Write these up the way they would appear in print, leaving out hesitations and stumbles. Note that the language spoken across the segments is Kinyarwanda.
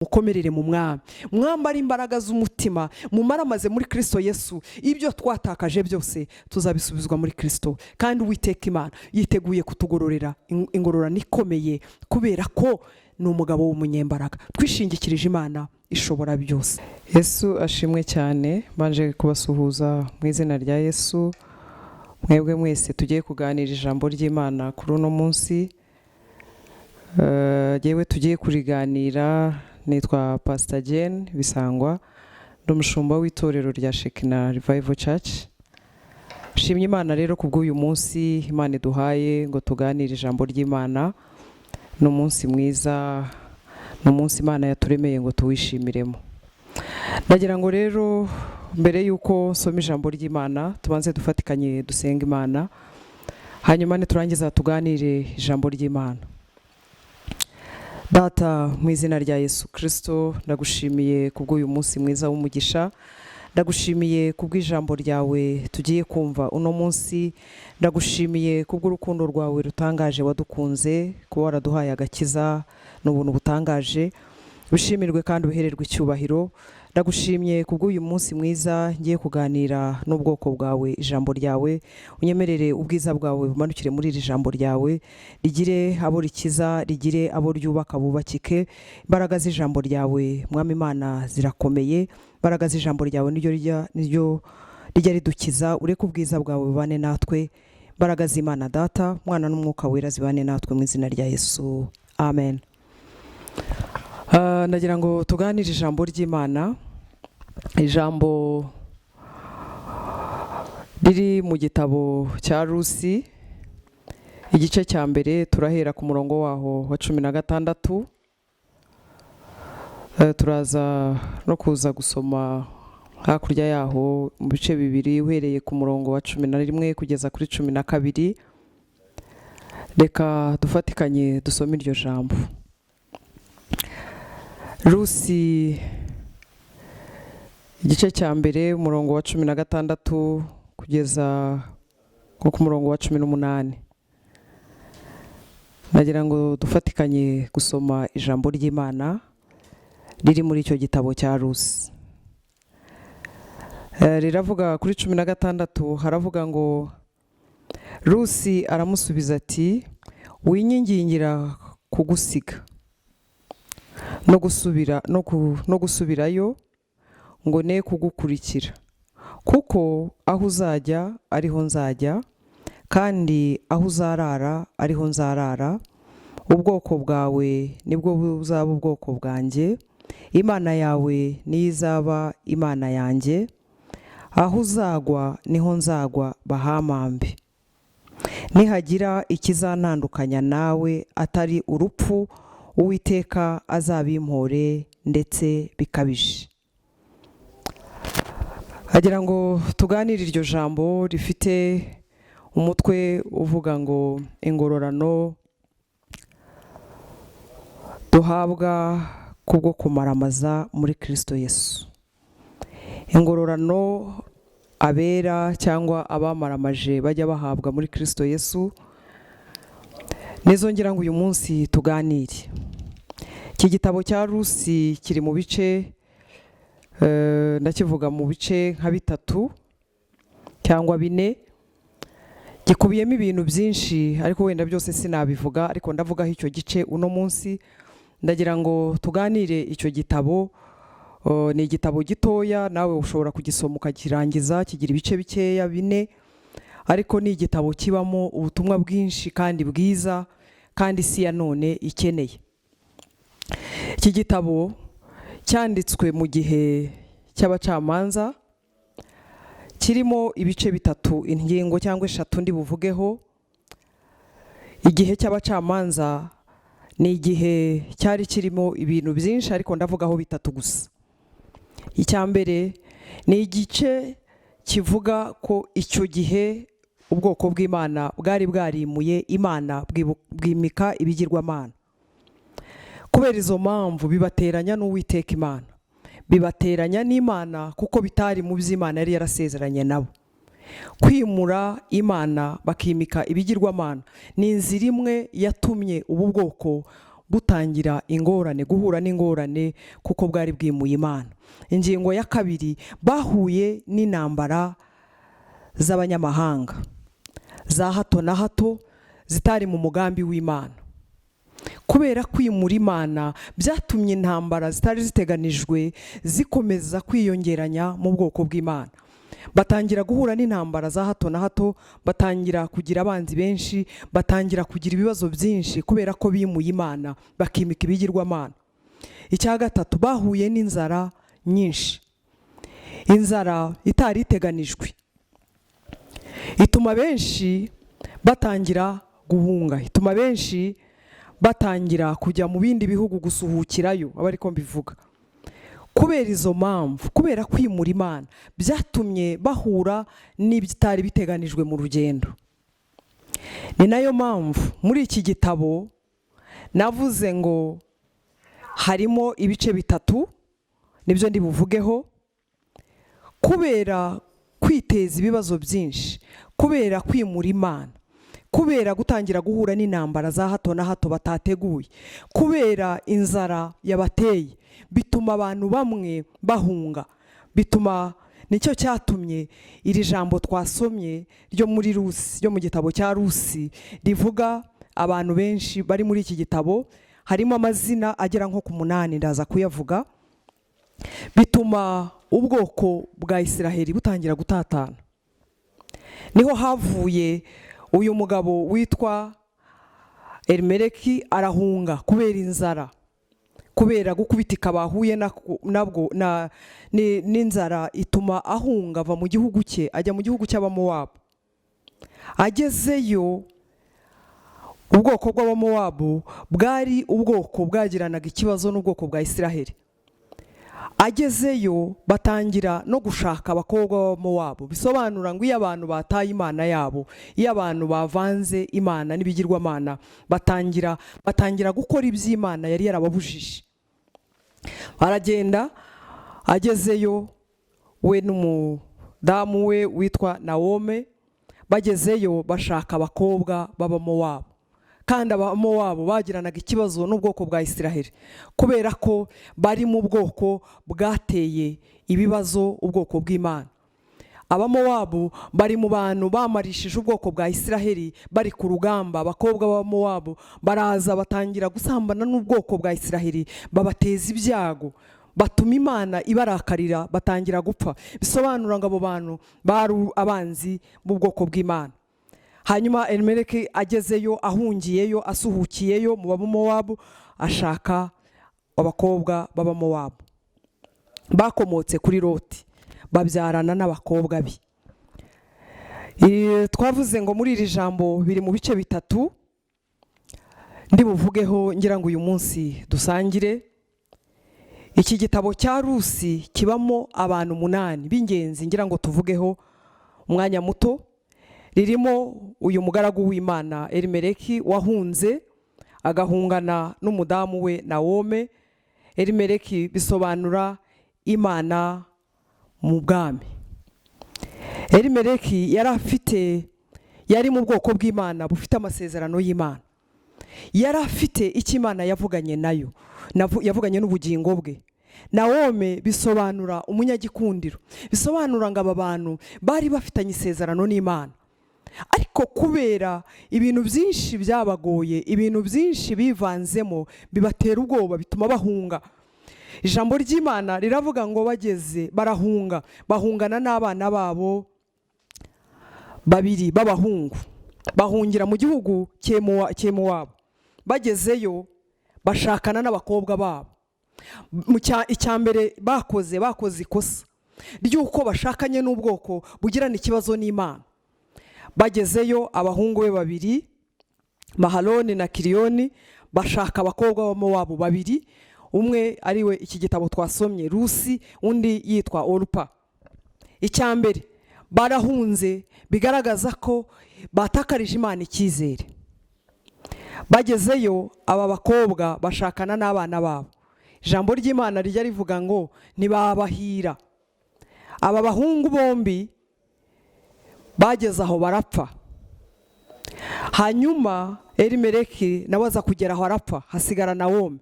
Mukomerere mu Mwami, mwambare imbaraga z'umutima, mumaramaze muri Kirisito Yesu. Ibyo twatakaje byose tuzabisubizwa muri Kirisito, kandi Uwiteka Imana yiteguye kutugororera ingororano ikomeye, kubera ko ni umugabo w'umunyembaraga. Twishingikirije Imana ishobora byose. Yesu ashimwe cyane. Mbanje kubasuhuza mu izina rya Yesu, mwebwe mwese tugiye kuganira ijambo ry'Imana kuri uno munsi. Yewe, tugiye kuriganira nitwa Pastor Jane Bisangwa, ndi umushumba w'itorero rya Shekinah Revival Church. Nshimye Imana rero ku bw'uyu munsi Imana iduhaye ngo tuganire ijambo ry'Imana. Ni umunsi mwiza, ni umunsi Imana yaturemeye ngo tuwishimiremo. Ndagira ngo rero mbere y'uko nsoma ijambo ry'Imana, tubanze dufatikanye dusenga Imana, hanyuma niturangiza tuganire ijambo ry'Imana. Data, mu izina rya Yesu Kirisito, ndagushimiye kubw'uyu munsi mwiza w'umugisha. Ndagushimiye kubw'ijambo ryawe tugiye kumva uno munsi. Ndagushimiye kubw'urukundo rwawe rutangaje wadukunze. Kuba waraduhaye agakiza ni ubuntu butangaje. Wishimirwe kandi uhererwe icyubahiro. Ndagushimye kubw'uyu munsi mwiza ngiye kuganira n'ubwoko bwawe ijambo ryawe. Unyemerere ubwiza bwawe bumanukire muri iri jambo ryawe, rigire abo rikiza, rigire abo ryubaka bubakike. Imbaraga z'ijambo ryawe, Mwami Imana, zirakomeye. Imbaraga z'ijambo ryawe niryo rijya ridukiza. Ureke ubwiza bwawe bubane natwe. Imbaraga z'Imana Data, Mwana n'Umwuka Wera zibane natwe, mu izina rya Yesu, amen. Ndagira ngo tuganire ijambo ry'Imana, ijambo riri mu gitabo cya Rusi, igice cya mbere. Turahera ku murongo waho wa 16. Turaza no kuza gusoma hakurya yaho mu bice bibiri, uhereye ku murongo wa 11 kugeza kuri 12. Reka dufatikanye dusome iryo jambo. Rusi, igice cya mbere, umurongo wa 16 kugeza nko ku murongo wa 18. Nagira ngo dufatikanye gusoma ijambo ry'Imana riri muri icyo gitabo cya Rusi. Riravuga kuri 16, haravuga ngo: "Rusi aramusubiza ati: 'Winyingingira kugusiga no gusubirayo ngo ne kugukurikira, kuko aho uzajya ariho nzajya, kandi aho uzarara ariho nzarara. Ubwoko bwawe nibwo buzaba ubwoko bwanjye, Imana yawe niyo izaba Imana yanjye. Aho uzagwa niho nzagwa bahampambe. Nihagira ikizantandukanya nawe atari urupfu, Uwiteka azabimpore ndetse bikabije.'" Agira ngo tuganire iryo jambo rifite umutwe uvuga ngo "Ingororano duhabwa kubwo kumaramaza muri Kirisito Yesu". Ingororano abera cyangwa abamaramaje bajya bahabwa muri Kirisito Yesu, nizo ngira ngo uyu munsi tuganire. Iki gitabo cya Rusi kiri mu bice, ndakivuga mu bice nka bitatu cyangwa bine. Gikubiyemo ibintu byinshi, ariko wenda byose sinabivuga, ariko ndavugaho icyo gice uno munsi. Ndagira ngo tuganire icyo gitabo. Ni igitabo gitoya, nawe ushobora kugisoma ukakirangiza. Kigira ibice bikeya bine, ariko ni igitabo kibamo ubutumwa bwinshi kandi bwiza, kandi isi ya none ikeneye. Iki gitabo cyanditswe mu gihe cy'abacamanza, kirimo ibice bitatu, ingingo cyangwa eshatu ndi buvugeho. Igihe cy'abacamanza ni igihe cyari kirimo ibintu byinshi, ariko ndavugaho bitatu gusa. Icya mbere ni igice kivuga ko icyo gihe ubwoko bw'Imana bwari bwarimuye Imana, bwimika ibigirwamana. Kubera izo mpamvu bibateranya n'Uwiteka Imana, bibateranya n'Imana, kuko bitari mu by'Imana yari yarasezeranye nabo. Kwimura Imana bakimika ibigirwamana ni inzira imwe yatumye ubu bwoko butangira ingorane, guhura n'ingorane kuko bwari bwimuye Imana. Ingingo ya kabiri, bahuye n'intambara z'abanyamahanga za hato na hato zitari mu mugambi w'Imana. Kubera kwimura Imana byatumye intambara zitari ziteganijwe zikomeza kwiyongeranya mu bwoko bw'Imana. Batangira guhura n'intambara za hato na hato, batangira kugira abanzi benshi, batangira kugira ibibazo byinshi kubera ko bimuye Imana bakimika ibigirwamana. Icya gatatu, bahuye n'inzara nyinshi, inzara itari iteganijwe ituma benshi batangira guhunga, ituma benshi batangira kujya mu bindi bihugu gusuhukirayo, aba ariko mbivuga. Kubera izo mpamvu, kubera kwimura Imana, byatumye bahura n'ibitari biteganijwe mu rugendo. Ni nayo mpamvu muri iki gitabo navuze ngo harimo ibice bitatu, nibyo ndi buvugeho. Kubera kwiteza ibibazo byinshi, kubera kwimura Imana, kubera gutangira guhura n'intambara za hato na hato batateguye, kubera inzara yabateye, bituma abantu bamwe bahunga. Bituma nicyo cyatumye iri jambo twasomye ryo muri Rusi, ryo mu gitabo cya Rusi, rivuga abantu benshi bari muri iki gitabo, harimo amazina agera nko ku 8, ndaza kuyavuga. Bituma ubwoko bwa Isiraheli butangira gutatana. Niho havuye uyu mugabo witwa Elimeleki, arahunga kubera inzara, kubera gukubitika bahuye nabwo n'inzara ituma ahunga ava mu gihugu cye ajya mu gihugu cy'Abamowabu. Agezeyo, ubwoko bw'Abamowabu bwari ubwoko bwagiranaga ikibazo n'ubwoko bwa Isiraheli. Agezeyo batangira no gushaka abakobwa b'Abamowabu. Bisobanura ngo iyo abantu bataye Imana yabo, iyo abantu bavanze Imana n'ibigirwamana, batangira gukora iby'Imana yari yarababujije. Aragenda, agezeyo we n'umudamu we witwa Nawome, bagezeyo bashaka abakobwa b'Abamowabu. Kandi Abamowabu bagiranaga ikibazo n'ubwoko bwa Isiraheli kubera ko bari mu bwoko bwateye ibibazo ubwoko bw'Imana. Abamowabu bari mu bantu bamarishije ubwoko bwa Isiraheli bari ku rugamba. Abakobwa b'Abamowabu baraza batangira gusambana n'ubwoko bwa Isiraheli, babateza ibyago, batuma Imana ibarakarira, batangira gupfa. Bisobanura ngo abo bantu bari abanzi b'ubwoko bw'Imana. Hanyuma Elimeleki agezeyo, ahungiyeyo, asuhukiyeyo mu Bamowabu, ashaka abakobwa b'Abamowabu bakomotse kuri Loti, babyarana n'abakobwa be. Twavuze ngo muri iri jambo biri mu bice bitatu ndi buvugeho, ngira ngo uyu munsi dusangire. Iki gitabo cya Rusi kibamo abantu 8 b'ingenzi, ngira ngo tuvugeho umwanya muto. Ririmo uyu mugaragu w'Imana Elimeleki wahunze agahungana n'umudamu we Nawome. Elimeleki bisobanura Imana mu bwami. Elimeleki yari mu bwoko bw'Imana bufite amasezerano y'Imana, yari afite icyo Imana yavuganye nayo, yavuganye n'ubugingo bwe. Nawome bisobanura umunyagikundiro, bisobanura ngo aba bantu bari bafitanye isezerano n'Imana, ariko kubera ibintu byinshi byabagoye, ibintu byinshi bivanzemo bibatera ubwoba, bituma bahunga. Ijambo ry'Imana riravuga ngo bageze barahunga, bahungana n'abana babo babiri b'abahungu, bahungira mu gihugu cy'Emowabu. Bagezeyo bashakana n'abakobwa babo. Icya mbere bakoze ikosa ry'uko bashakanye n'ubwoko bugirana ikibazo n'Imana. Bagezeyo abahungu be babiri Mahaloni na Kiriyoni bashaka abakobwa b'Abamowabu babiri, umwe ariwe iki gitabo twasomye Rusi, undi yitwa Orupa. Icya mbere barahunze, bigaragaza ko batakarije Imana icyizere. Bagezeyo aba bakobwa bashakana n'abana babo. Ijambo ry'Imana rijya rivuga ngo ntibabahira. Aba bahungu bombi bageze aho barapfa. Hanyuma Elimeleki nawe aza kugera aho arapfa, hasigara Nawomi,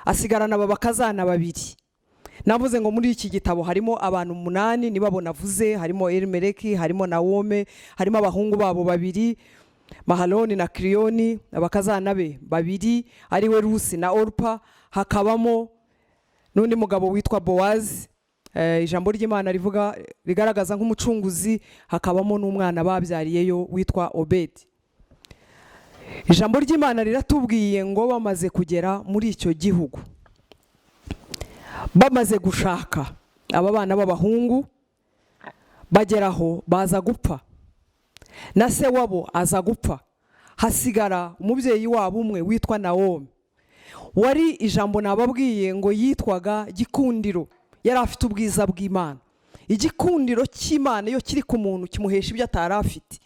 asigarana aba bakazana babiri. Navuze ngo muri iki gitabo harimo abantu umunani, nibabo navuze. Harimo Elimeleki, harimo Nawome, harimo abahungu babo babiri, Mahaloni na Kiriyoni, abakazana be babiri ariwe Rusi na Orupa, hakabamo n'undi mugabo witwa Bowazi, ijambo ry'Imana rivuga rigaragaza nk'umucunguzi, hakabamo n'umwana babyariyeyo witwa Obedi. Ijambo ry'Imana riratubwiye ngo bamaze kugera muri icyo gihugu, bamaze gushaka, aba bana b'abahungu bageraho baza gupfa, na se wabo aza gupfa, hasigara umubyeyi wabo umwe witwa Nawomi. Wari ijambo nababwiye ngo yitwaga Gikundiro, yari afite ubwiza bw'Imana. Igikundiro cy'Imana iyo kiri ku muntu kimuhesha ibyo atari afite,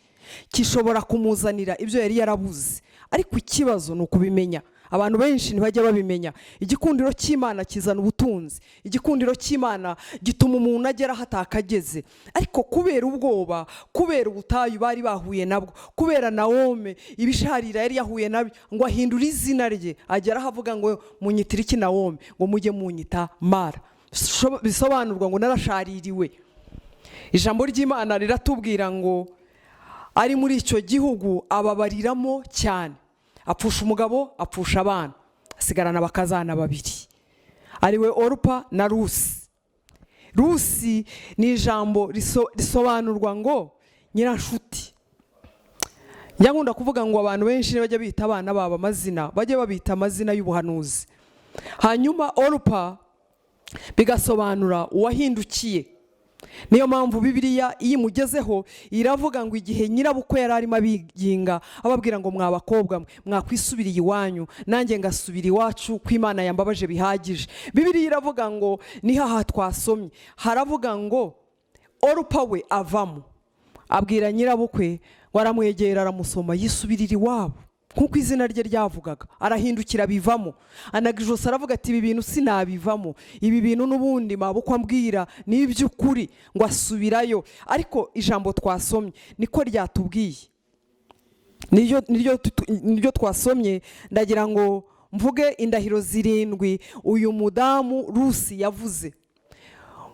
gishobora kumuzanira ibyo yari yarabuze, ariko ikibazo ni ukubimenya. Abantu benshi ntibajya babimenya. Igikundiro cy'Imana kizana ubutunzi, igikundiro cy'Imana gituma umuntu agera aho atakageze, ariko kubera ubwoba, kubera ubutayu bari bahuye nabwo, kubera Nawome ibisharira yari yahuye nabyo, ngo ahindure izina rye, agera aho avuga ngo munyitire iki Nawome, ngo mujye munyita Mara, bisobanurwa ngo narashaririwe. Ijambo ry'Imana riratubwira ngo ari muri icyo gihugu ababariramo cyane, apfusha umugabo, apfusha abana, asigarana abakazana babiri ariwe Orupa na Rusi. Rusi ni ijambo risobanurwa ngo nyiranshuti. Njya nkunda kuvuga ngo abantu benshi bajya bita abana babo amazina, bajye babita amazina y'ubuhanuzi. Hanyuma Orupa bigasobanura uwahindukiye. Niyo mpamvu Bibiliya iyo imugezeho iravuga ngo igihe nyirabukwe yari arimo abiginga, ababwira ngo mwa bakobwa mwe mwakwisubiriye iwanyu, nanjye ngasubira iwacu, ko Imana yambabaje bihagije. Bibiliya iravuga ngo ni haha twasomye, haravuga ngo Orupa we avamo abwira nyirabukwe ngo aramwegera aramusoma, yisubirira iwabo nk'uko izina rye ryavugaga, arahindukira bivamo, anaga ijosi aravuga ati ibi bintu sinabivamo, ibi bintu n'ubundi mabukwe ambwira ni iby'ukuri, ngo asubirayo. Ariko ijambo twasomye niko ryatubwiye, niryo twasomye. Ndagira ngo mvuge indahiro zirindwi uyu mudamu Rusi yavuze.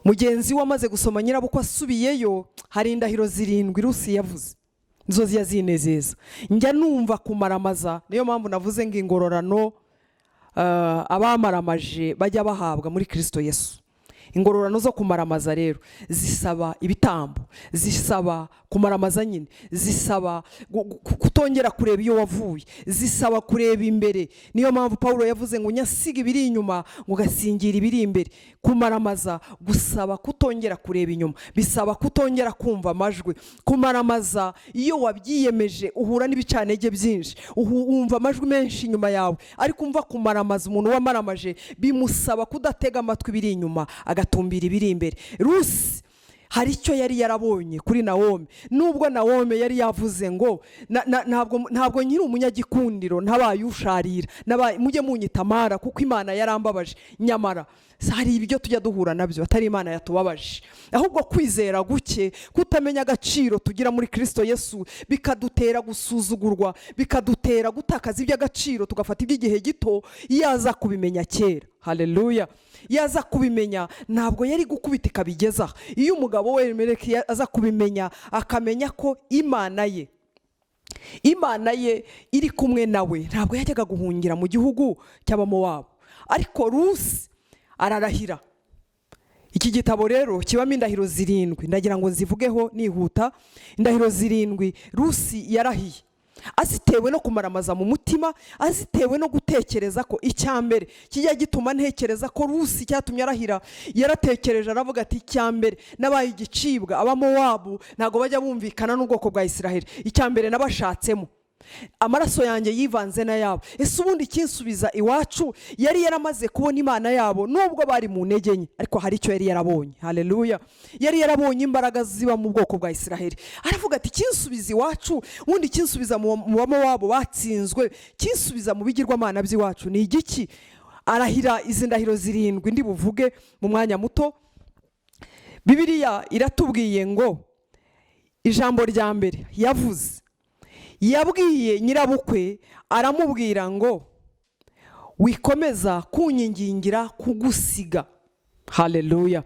Mugenzi we amaze gusoma nyirabukwe asubiyeyo, hari indahiro zirindwi Rusi yavuze, nizo zijya zinezeza. Njya numva kumaramaza, niyo mpamvu navuze ngo ingororano abamaramaje bajya bahabwa muri Kirisito Yesu. Ingororano zo kumaramaza rero zisaba ibitambo, zisaba kumaramaza nyine, zisaba kutongera kureba iyo wavuye, zisaba kureba imbere. Niyo mpamvu Paul yavuze ngo nyasiga ibiri inyuma ngo ugasingira ibiri imbere. Kumaramaza gusaba kutongera kureba inyuma, bisaba kutongera kumva amajwi. Kumaramaza iyo wabyiyemeje uhura n'ibicantege byinshi, wumva amajwi menshi inyuma yawe, ariko umva kumaramaza, umuntu wamaramaje bimusaba kudatega amatwi ibiri inyuma, agatumbira ibiri imbere. Rusi hari icyo yari yarabonye kuri Nawome, nubwo Nawome yari yavuze ngo ntabwo nkiri umunyagikundiro, ntabaye usharira, mujye munyita Mara kuko Imana yarambabaje. Nyamara hari ibyo tujya duhura nabyo atari Imana yatubabaje, ahubwo kwizera guke, kutamenya agaciro tugira muri Kirisito Yesu, bikadutera gusuzugurwa, bikadutera gutakaza iby'agaciro, tugafata iby'igihe gito. Iyo aza kubimenya kera, haleluya, iyo aza kubimenya ntabwo yari gukubita ikabigeza. Iyo umugabo we Elimeleki aza kubimenya, akamenya ko Imana ye iri kumwe nawe, ntabwo yajyaga guhungira mu gihugu cy'Abamowabu. Ariko Rusi ararahira. Iki gitabo rero kibamo indahiro zirindwi, ndagira ngo nzivugeho nihuta. Indahiro zirindwi Rusi yarahiye azitewe no kumaramaza mu mutima, azitewe no gutekereza ko icya mbere kijya gituma ntekereza ko Rusi cyatumye arahira, yaratekereje aravuga ati icya mbere nabaye igicibwa, Abamowabu ntabwo bajya bumvikana n'ubwoko bwa Israheli, icya mbere nabashatsemo amaraso yanjye yivanze n'ayabo, ese ubundi ikinsubiza iwacu? Yari yaramaze kubona Imana yabo, nubwo bari mu ntege nke, ariko hari icyo yari yarabonye. Haleluya, yari yarabonye imbaraga ziba mu bwoko bwa Israheli. Aravuga ati ikinsubiza iwacu, ubundi ikinsubiza mu Bamowabu batsinzwe, kinsubiza mu bigirwamana by'iwacu ni igiki? Arahira izi ndahiro zirindwi ndi buvuge mu mwanya muto. Bibiliya iratubwiye ngo ijambo rya mbere yavuze Yabwiye nyirabukwe, aramubwira ngo: "Wikomeza kunyingingira kugusiga." Haleluya!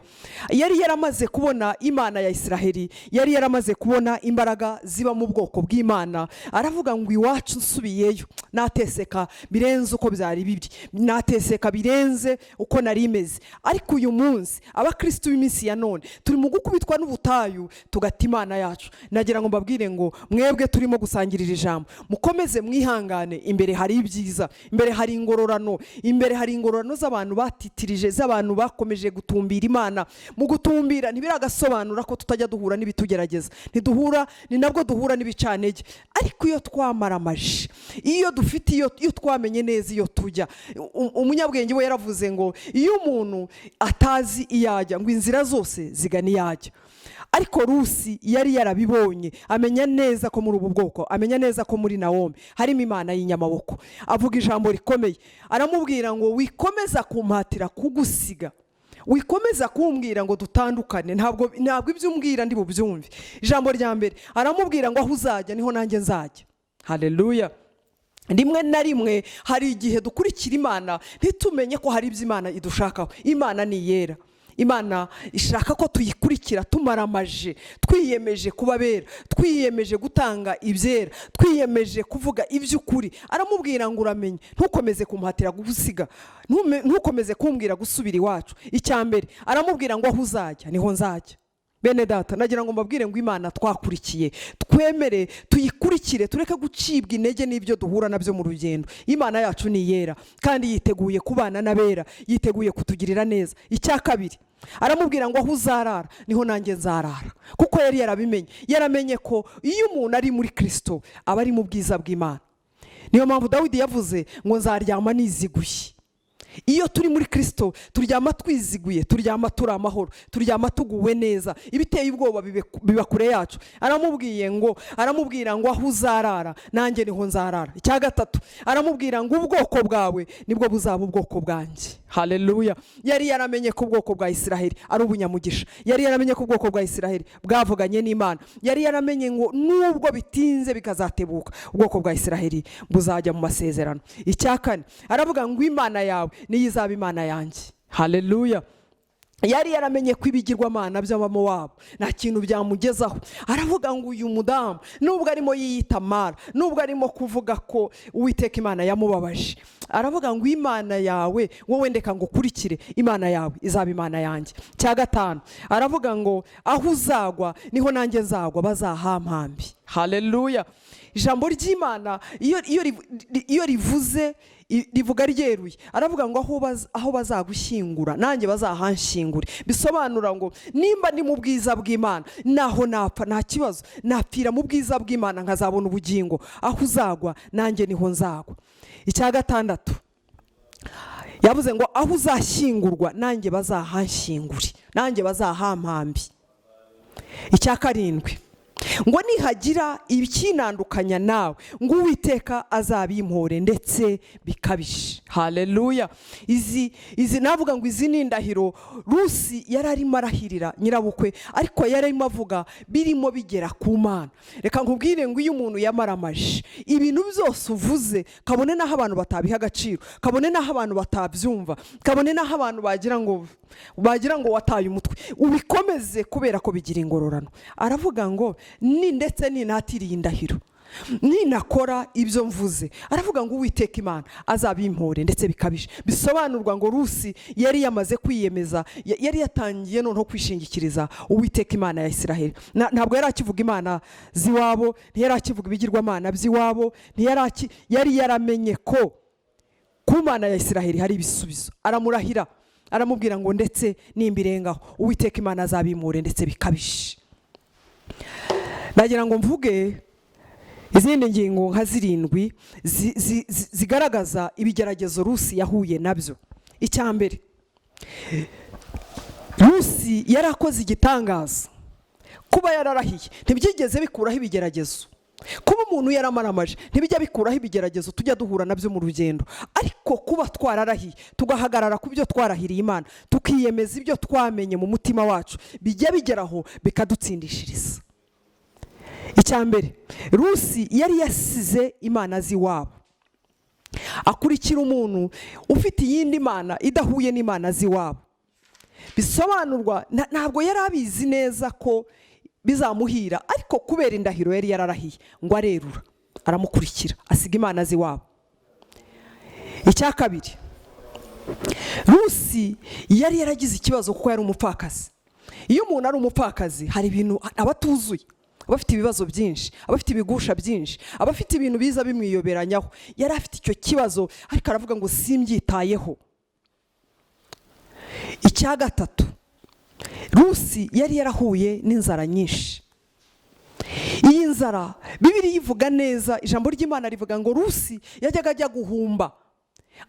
Yari yaramaze kubona Imana ya Israheli, yari yaramaze kubona imbaraga ziba mu bwoko bw'Imana. Aravuga ngo: "Iwacu nsubiyeyo nateseka birenze uko byari biri, nateseka birenze uko nari imeze." Ariko uyu munsi, abakirisitu b'iminsi ya none turi mu gukubitwa n'ubutayu, tugata Imana yacu. Nagira ngo mbabwire ngo mwebwe turimo gusangirira ijambo, mukomeze mwihangane. Imbere hari ibyiza, imbere hari ingororano, imbere hari ingororano z'abantu batitirije, z'abantu bakomeje gutumbira Imana. Mu gutumbira ntibiragasobanura ko tutajya duhura n'ibitugerageza. Ntiduhura, ni nabwo duhura n'ibicantege. Ariko iyo twamaramaje, iyo dufite iyo twamenye neza iyo tujya, umunyabwenge we yaravuze ngo iyo umuntu atazi iyo ajya, ngo inzira zose zigana iyo ajya. Ariko Rusi yari yarabibonye, amenya neza ko muri ubu bwoko, amenya neza ko muri Nawomi harimo Imana y'inyamaboko. Avuga ijambo rikomeye, aramubwira ngo: "Wikomeza kumpatira kugusiga, wikomeza kumbwira ngo dutandukane, ntabwo ibyo umbwira ndi bubyumve." Ijambo rya mbere aramubwira ngo: "Aho uzajya niho nanjye nzajya." Haleluya! Rimwe na rimwe hari igihe dukurikira Imana ntitumenye ko hari ibyo Imana idushakaho. Imana ni iyera. Imana ishaka ko tuyikurikira tumaramaje, twiyemeje kuba abera, twiyemeje gutanga ibyera, twiyemeje kuvuga iby'ukuri. Aramubwira ngo: "Uramenye, ntukomeze kumuhatira gusiga, ntukomeze kumbwira gusubira iwacu." Icya mbere aramubwira ngo: "Aho uzajya niho nzajya." Bene data, nagira ngo mbabwire ngo Imana twakurikiye, twemere tuyikurikire, tureke gucibwa intege n'ibyo duhura nabyo mu rugendo. Imana yacu ni iyera kandi yiteguye kubana n'abera, yiteguye kutugirira neza. Icya kabiri aramubwira ngo: "Aho uzarara niho nanjye nzarara." Kuko yari yarabimenye, yaramenye ko iyo umuntu ari muri Kirisito aba ari mu bwiza bw'Imana. Niyo mpamvu Dawidi yavuze ngo: "Nzaryama niziguye." Iyo turi muri Kirisito turyama twiziguye, turyama turi amahoro, turyama tuguwe neza, ibiteye ubwoba biba kure yacu. Aramubwira ngo: "Aho uzarara nanjye niho nzarara." Icya gatatu aramubwira ngo: "Ubwoko bwawe nibwo buzaba ubwoko bwanjye." Haleluya! Yari yaramenye ko ubwoko bwa Israheli ari ubunyamugisha, yari yaramenye ko ubwoko bwa Israheli bwavuganye n'Imana, yari yaramenye ngo nubwo bitinze bikazatebuka, ubwoko bwa Israheli buzajya mu masezerano. Icya kane aravuga ngo: "Imana yawe niyo izaba Imana yanjye." Haleluya! Yari yaramenye ko ibigirwamana by'Abamowabu nta kintu byamugezaho. Aravuga ngo uyu mudamu, nubwo arimo yiyita Mara, nubwo arimo kuvuga ko Uwiteka Imana yamubabaje, aravuga ngo: "Imana yawe, wowe ndeka ngo ukurikire, Imana yawe izaba Imana yanjye." Cya gatanu aravuga ngo: "Aho uzagwa niho nanjye nzagwa, bazahampambi." Haleluya! Ijambo ry'Imana iyo rivuze rivuga ryeruye. Aravuga ngo: "Aho bazagushyingura nanjye bazahanshyingure." Bisobanura ngo nimba ndi mu bwiza bw'Imana, naho napfa nta kibazo, napfira mu bwiza bw'Imana nkazabona ubugingo. Aho uzagwa nanjye niho nzagwa. Icya gatandatu yavuze ngo: "Aho uzashyingurwa nanjye bazahanshyingure, nanjye bazahampambi." Icya karindwi ngo: "Nihagira ikinandukanya nawe, ngo Uwiteka azabimpore ndetse bikabije." Haleluya! Izi navuga ngo izi ni indahiro Rusi yari arimo arahirira nyirabukwe, ariko yari arimo avuga birimo bigera ku Mana. Reka nkubwire ngo iyo umuntu yamaramaje, ibintu byose uvuze, kabone n'aho abantu batabiha agaciro, kabone n'aho abantu batabyumva, kabone n'aho abantu bagira ngo wataye umutwe, ubikomeze kubera ko bigira ingororano. Aravuga ngo ni ndetse ninatiriye indahiro, ninakora ibyo mvuze, aravuga ngo Uwiteka Imana azabimpore ndetse bikabije. Bisobanurwa ngo Rusi yari yamaze kwiyemeza, yari yatangiye noneho kwishingikiriza Uwiteka Imana ya Israheli. Ntabwo yari akivuga imana z'iwabo, ntiyari akivuga ibigirwamana by'iwabo, yari yaramenye ko ku Mana ya Israheli hari ibisubizo. Aramurahira, aramubwira ngo ndetse nimbirengaho, Uwiteka Imana azabimpore ndetse bikabije. Nagira ngo mvuge izindi ngingo nka zirindwi zigaragaza ibigeragezo Rusi yahuye nabyo. Icya mbere, Rusi yari akoze igitangaza. Kuba yararahiye ntibyigeze bikuraho ibigeragezo. Kuba umuntu yaramaramaje ntibijya bikuraho ibigeragezo tujya duhura nabyo mu rugendo. Ariko kuba twararahiye, tugahagarara ku byo twarahiriye Imana, tukiyemeza ibyo twamenye mu mutima wacu, bijya bigeraho bikadutsindishiriza. Icya mbere, Rusi yari yasize imana z'iwabo, akurikira umuntu ufite iyindi mana idahuye n'imana z'iwabo. Bisobanurwa ntabwo yari abizi neza ko bizamuhira, ariko kubera indahiro yari yararahiye ngo arerura, aramukurikira, asiga imana z'iwabo. Icya kabiri, Rusi yari yaragize ikibazo kuko yari umupfakazi. Iyo umuntu ari umupfakazi, hari ibintu aba atuzuye, aba afite ibibazo byinshi, aba afite ibigusha byinshi, aba afite ibintu biza bimwiyoberanyaho. Yari afite icyo kibazo, ariko aravuga ngo simbyitayeho. Icya gatatu, Rusi yari yarahuye n'inzara nyinshi. Iyi nzara, Bibiliya ivuga neza, ijambo ry'Imana rivuga ngo Rusi yajyaga ajya guhumba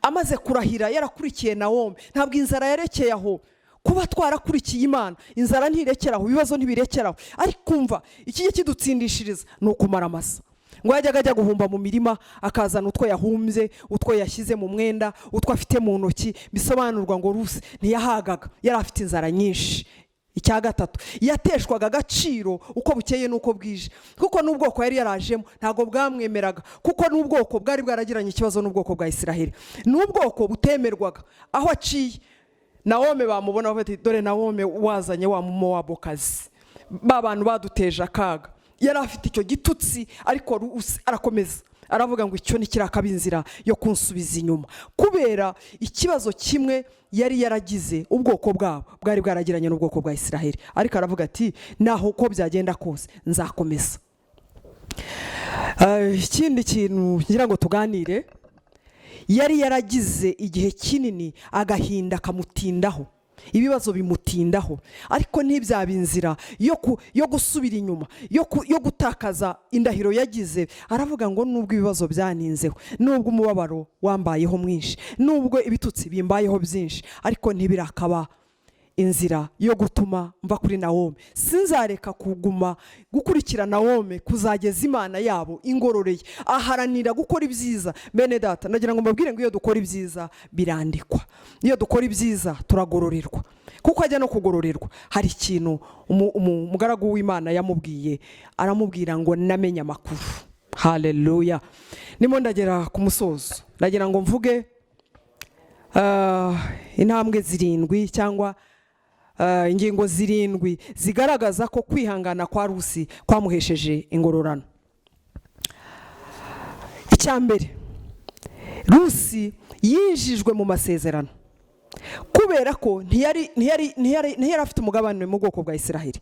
amaze kurahira yarakurikiye Nawomi. Ntabwo inzara yarekeye aho. Kuba twarakurikiye Imana, inzara ntirekeraho, ibibazo ntibirekeraho. Ariko umva, ikijya kidutsindishiriza ni ukumara amasa. Ngo yajyaga ajya guhumba mu mirima, akazana utwo yahumbye, utwo yashyize mu mwenda, utwo afite mu ntoki. Bisobanurwa ngo Rusi ntiyahagaga, yari afite inzara nyinshi. Icya gatatu, yateshwaga agaciro uko bukeye n'uko bwije, kuko n'ubwoko yari yarajemo ntabwo bwamwemeraga, kuko n'ubwoko bwari bwaragiranye ikibazo n'ubwoko bwa Israheli, n'ubwoko butemerwaga. Aho aciye, Nawome bamubona bati: "Dore Nawome wazanye wa Mumowabokazi, ba bantu baduteje akaga." Yari afite icyo gitutsi, ariko Rusi arakomeza, aravuga ngo icyo ntikirakaba inzira yo kunsubiza inyuma, kubera ikibazo kimwe yari yaragize, ubwoko bwabo bwari bwaragiranye n'ubwoko bwa Israheli. Ariko aravuga ati: "Naho uko byagenda kose, nzakomeza." Ikindi kintu ngira ngo tuganire, yari yaragize igihe kinini agahinda kamutindaho, ibibazo bimutindaho, ariko ntibyaba inzira yo gusubira inyuma, yo gutakaza indahiro yagize. Aravuga ngo nubwo ibibazo byaninzeho, nubwo umubabaro wambayeho mwinshi, nubwo ibitutsi bimbayeho byinshi, ariko ntibirakaba inzira yo gutuma mva kuri Nawome. Sinzareka kuguma gukurikira Nawome kuzageza Imana yabo ingororeye. Aharanira gukora ibyiza. Bene data, ndagira ngo mbabwire ngo iyo dukora ibyiza birandikwa, iyo dukora ibyiza turagororerwa. Kuko ajya no kugororerwa, hari ikintu umugaragu w'Imana yamubwiye, aramubwira ngo namenye amakuru. Haleluya! Nimo ndagera ku musozo. Ndagira ngo mvuge intambwe zirindwi cyangwa ingingo zirindwi zigaragaza ko kwihangana kwa Rusi kwamuhesheje ingororano. Icya mbere, Rusi yinjijwe mu masezerano, kubera ko ntiyari afite umugabane mu bwoko bwa Israheli.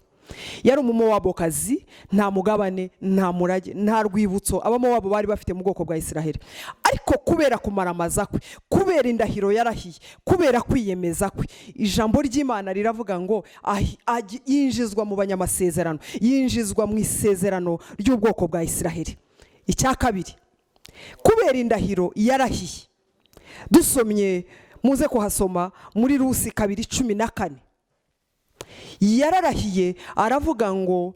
Yari Umumowabokazi, nta mugabane, nta murage, nta rwibutso Abamowabu bari bafite mu bwoko bwa Israheli. Ariko kubera kumaramaza kwe, kubera indahiro yarahiye, kubera kwiyemeza kwe, ijambo ry'Imana riravuga ngo yinjizwa mu banyamasezerano, yinjizwa mu isezerano ry'ubwoko bwa Israheli. Icya kabiri, kubera indahiro yarahiye, dusomye, muze kuhasoma muri Rusi 2:14, yararahiye aravuga ngo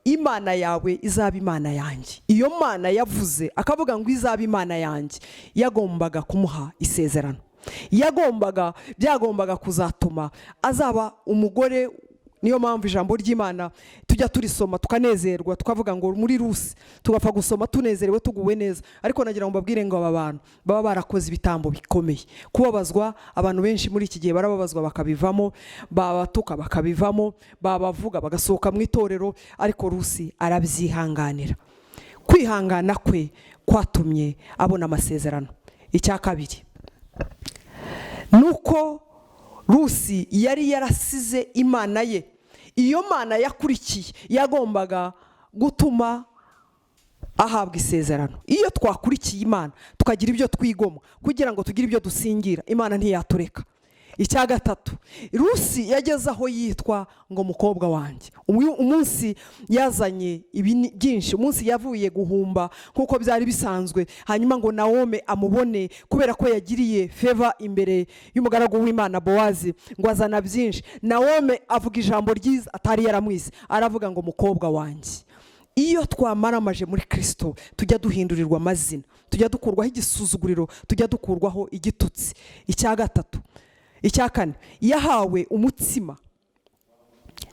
Imana yawe izaba Imana yanjye. Iyo Mana yavuze akavuga ngo izaba Imana yanjye, yagombaga kumuha isezerano, byagombaga kuzatuma azaba umugore. Niyo mpamvu ijambo ry'Imana tujya turisoma tukanezerwa, tukavuga ngo muri Rusi, tugapfa gusoma tunezerewe, tuguwe neza. Ariko nagira ngo mbabwire ngo aba bantu baba barakoze ibitambo bikomeye. Kubabazwa, abantu benshi muri iki gihe barababazwa bakabivamo, babatuka bakabivamo, babavuga bagasohoka mu itorero, ariko Rusi arabyihanganira. Kwihangana kwe kwatumye abona amasezerano. Icya kabiri ni uko Rusi yari yarasize Imana ye. Iyo Mana yakurikiye yagombaga gutuma ahabwa isezerano. Iyo twakurikiye Imana, tukagira ibyo twigomwa kugira ngo tugire ibyo dusingira, Imana ntiyatureka. Icya gatatu, Rusi yageze aho yitwa ngo mukobwa wanjye. Umunsi yazanye ibi byinshi, umunsi yavuye guhumba nk'uko byari bisanzwe, hanyuma ngo Nawome amubone, kubera ko yagiriye favor imbere y'umugaragu w'Imana Bowazi, ngo azana byinshi, Nawome avuga ijambo ryiza atari yaramwise, aravuga ngo mukobwa wanjye. Iyo twamaramaje muri Kirisito, tujya duhindurirwa amazina, tujya dukurwaho igisuzuguriro, tujya dukurwaho igitutsi. Icya gatatu, icya kane, yahawe umutsima.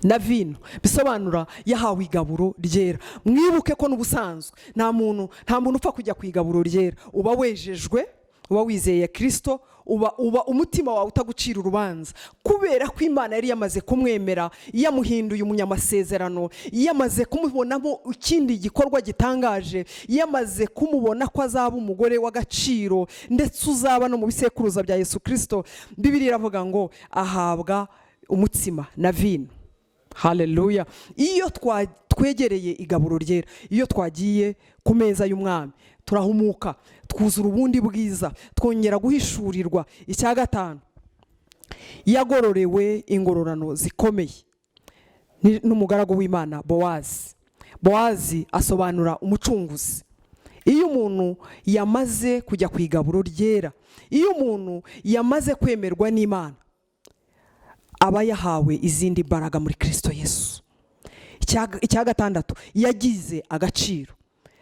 Na vino, bisobanura yahawe igaburo ryera. Mwibuke ko n'ubusanzwe nta muntu upfa kujya ku igaburo ryera. Uba wejejwe, uba wizeye Kirisito, uba umutima wawe utagucira urubanza, kubera ko Imana yari yamaze kumwemera, yamuhinduye umunyamasezerano, yamaze kumubonamo ikindi gikorwa gitangaje, yamaze kumubona ko azaba umugore w'agaciro, ndetse uzaba no mu bisekuruza bya Yesu Kirisito. Bibiliya iravuga ngo ahabwa umutsima na vino. Haleluya! Iyo twegereye igaburo ryera, iyo twagiye ku meza y'Umwami, turahumuka, twuzura ubundi bwiza, twongera guhishurirwa. Icya gatanu, yagororewe ingororano zikomeye n'umugaragu w'Imana Bowazi. Bowazi asobanura umucunguzi. Iyo umuntu yamaze kujya ku igaburo ryera, iyo umuntu yamaze kwemerwa n'Imana, aba yahawe izindi mbaraga muri Kirisito Yesu. Icya gatandatu, yagize agaciro.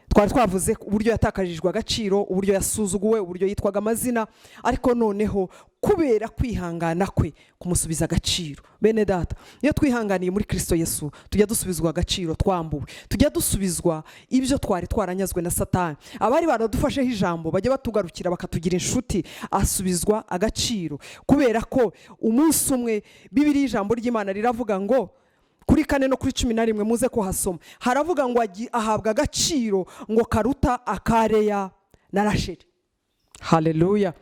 Twari twavuze uburyo yatakajijwe agaciro, uburyo yasuzuguwe, uburyo yitwaga amazina, ariko noneho kubera kwihangana kwe kumusubiza agaciro. Bene data, iyo twihanganiye muri Kirisito Yesu, tujya dusubizwa agaciro twambuwe, tujya dusubizwa ibyo twari twaranyazwe na Satani. Abari baradufasheho ijambo bajya batugarukira, bakatugira inshuti. Asubizwa agaciro kubera ko umunsi umwe Bibiliya, ijambo ry'Imana riravuga ngo kuri 4 no kuri 11, muze kuhasoma, haravuga ngo ahabwa agaciro ngo karuta aka Leya na Rasheli. Haleluya!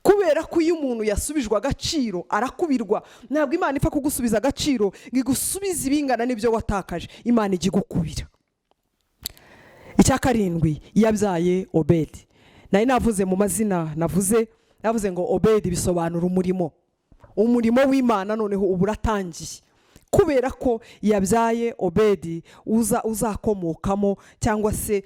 Kubera ko iyo umuntu yasubijwe agaciro arakubirwa. Ntabwo Imana ipfa kugusubiza agaciro ngo igusubize ibingana n'ibyo watakaje, Imana ijya igukubira. Icya karindwi, yabyaye Obedi. Nari navuze mu mazina, navuze ngo Obedi bisobanura umurimo, umurimo w'Imana noneho uba uratangiye, kubera ko yabyaye Obedi uzakomokamo cyangwa se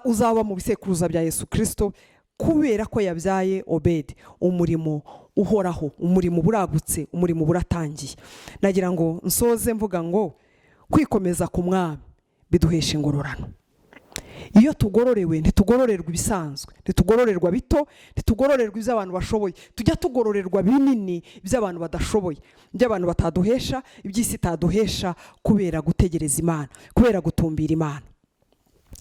uzaba mu bisekuruza bya Yesu Kirisito. Kubera ko yabyaye Obedi, umurimo uhoraho, umurimo uba uragutse, umurimo uba uratangiye. Nagira ngo nsoze mvuga ngo kwikomeza ku Mwami biduhesha ingororano. Iyo tugororewe, ntitugororerwa ibisanzwe, ntitugororerwa bito, ntitugororerwa ibyo abantu bashoboye. Tujya tugororerwa binini by'abantu badashoboye, iby'abantu bataduhesha, iby'isi itaduhesha, kubera gutegereza Imana, kubera gutumbira Imana.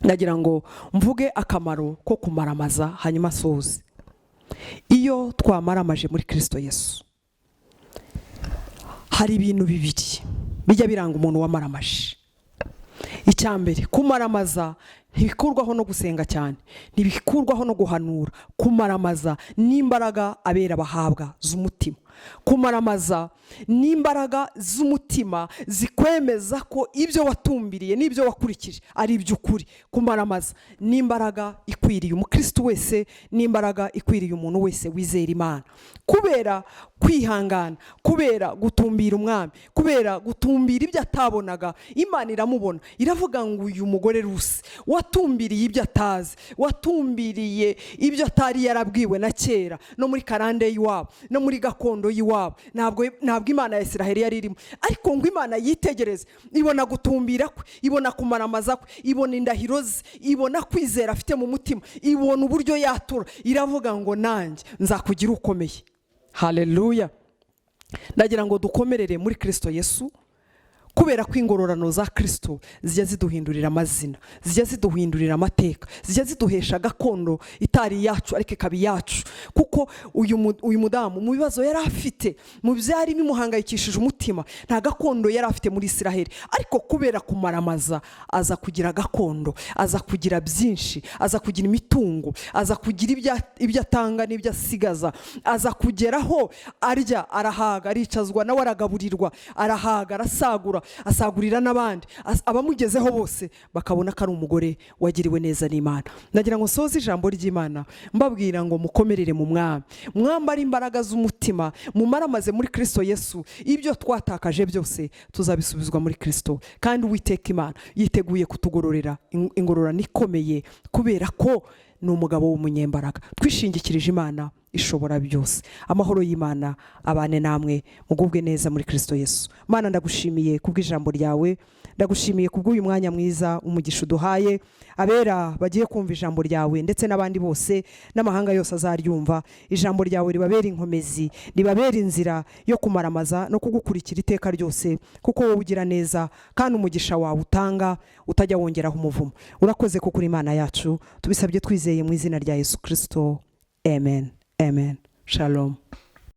Ndagira ngo mvuge akamaro ko kumaramaza, hanyuma asoze. Iyo twamaramaje muri Kirisito Yesu, hari ibintu bibiri bijya biranga umuntu wamaramaje. Icya mbere, kumaramaza ntibikurwaho no gusenga cyane, ntibikurwaho no guhanura. Kumaramaza n'imbaraga abera bahabwa z'umutima. Kumaramaza n'imbaraga z'umutima zikwemeza ko ibyo watumbiriye n'ibyo wakurikije ari iby'ukuri. Kumaramaza n'imbaraga ikwiriye umukristo wese, n'imbaraga ikwiriye umuntu wese wizera Imana. Kubera kwihangana, kubera gutumbira Umwami, kubera gutumbira ibyo atabonaga, Imana iramubona, iravuga ngo uyu mugore Rusi watumbiriye ibyo atazi, watumbiriye ibyo atari yarabwiwe na kera, no muri karande y'iwabo, no muri gakondo y'iwabo, ntabwo Imana ya Israheli yari irimo, ariko ngo Imana yitegereze, ibona gutumbira kwe, ibona kumaramaza kwe, ibona indahiro ze, ibona kwizera afite mu mutima, ibona uburyo yatura, iravuga ngo nanjye nzakugira ukomeye. Haleluya! Ndagira ngo dukomerere muri Kirisito Yesu, kubera ko ingororano za Kirisito zijya ziduhindurira amazina, zijya ziduhindurira amateka, zijya ziduhesha gakondo itari iyacu ariko ikaba iyacu. Kuko uyu mudamu, mu bibazo yari afite, mu byari bimuhangayikishije umutima, nta gakondo yari afite muri Israheli, ariko kubera kumaramaza aza kugira gakondo, aza kugira byinshi, aza kugira imitungo, aza kugira ibyo atanga n'ibyo asigaza, aza kugeraho arya arahaga, aricazwa nawe aragaburirwa, arahaga, arasagura, asagurira n'abandi. Abamugezeho bose bakabona ko ari umugore wagiriwe neza n'Imana. Ndagira ngo nsoze ijambo ry'Imana mbabwira ngo mukomerere mu Mwami, mwambare imbaraga z'umutima, mumaramaze muri Kirisito Yesu. Ibyo twatakaje byose tuzabisubizwa muri Kirisito, kandi Uwiteka Imana yiteguye kutugororera ingororano ikomeye, kubera ko Ni umugabo w'umunyembaraga. Twishingikirije Imana ishobora byose. Amahoro y'Imana abane namwe, mugubwe neza muri Kirisito Yesu. Mana, ndagushimiye kubw'ijambo ryawe, ndagushimiye kubw'uyu mwanya mwiza, umugisha uduhaye. Abera bagiye kumva ijambo ryawe ndetse n'abandi bose n'amahanga yose azaryumva, ijambo ryawe ribabera inkomezi, ribabera inzira yo kumaramaza no kugukurikira iteka ryose, kuko wowe ugira neza kandi umugisha wawe utanga utajya wongeraho umuvumo. Urakoze kuko uri Imana yacu. Tubisabye twizeye mu izina rya Yesu Kirisito, amen, amen. Shalom.